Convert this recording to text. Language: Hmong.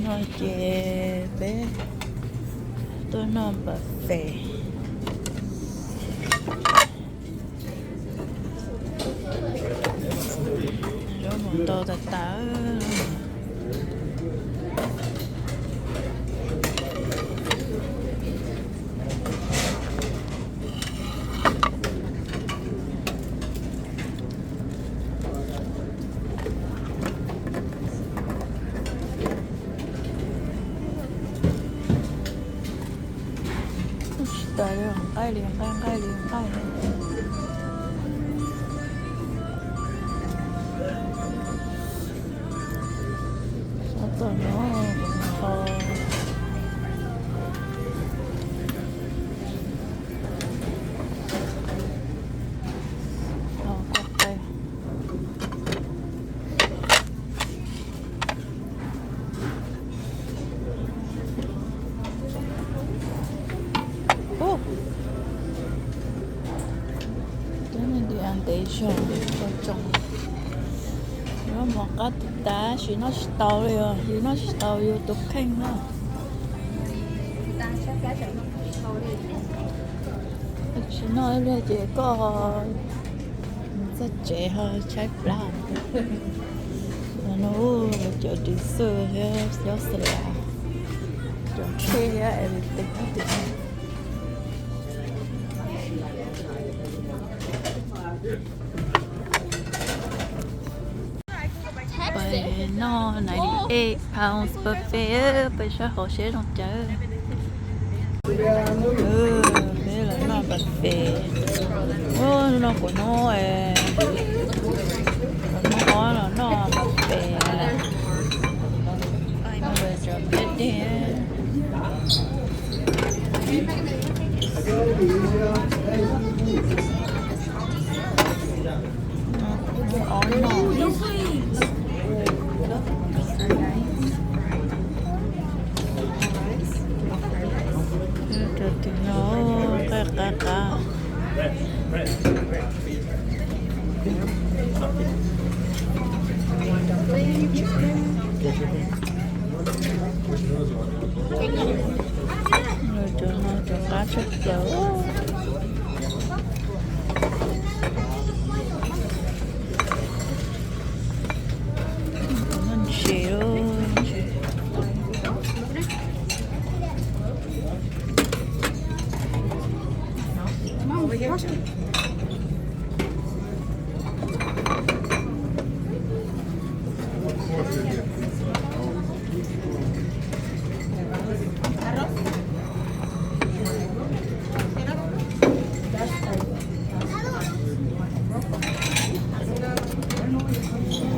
Ces peb tuaj noj buffet. Zaub mov ntau tas tas. Tsis tas li, nqaij li nqaij, nqaij li nqaij. Sab tom no, Ub, twb ntev zog, yuav mus qab tas tas, sim noj tsis tau li os, yus noj tsis tau yus tus kheej na. Tsis noj li ces koj mus txog tsev ho tshaib plab. No cov ris xwb thiab xyov xwb, cov tsheb thiab everything. Peb noj ninety eight pounds buffet, peb saib hauv seb zoo cas. Peb los noj buffet. Ub, no kuv hnub, kuv hnub ob los noj buffet. Cov peb dej. Ob no. Cov tim no qab qab qab. Cov no cov qab tshaj plaws. Ntses lub ntses.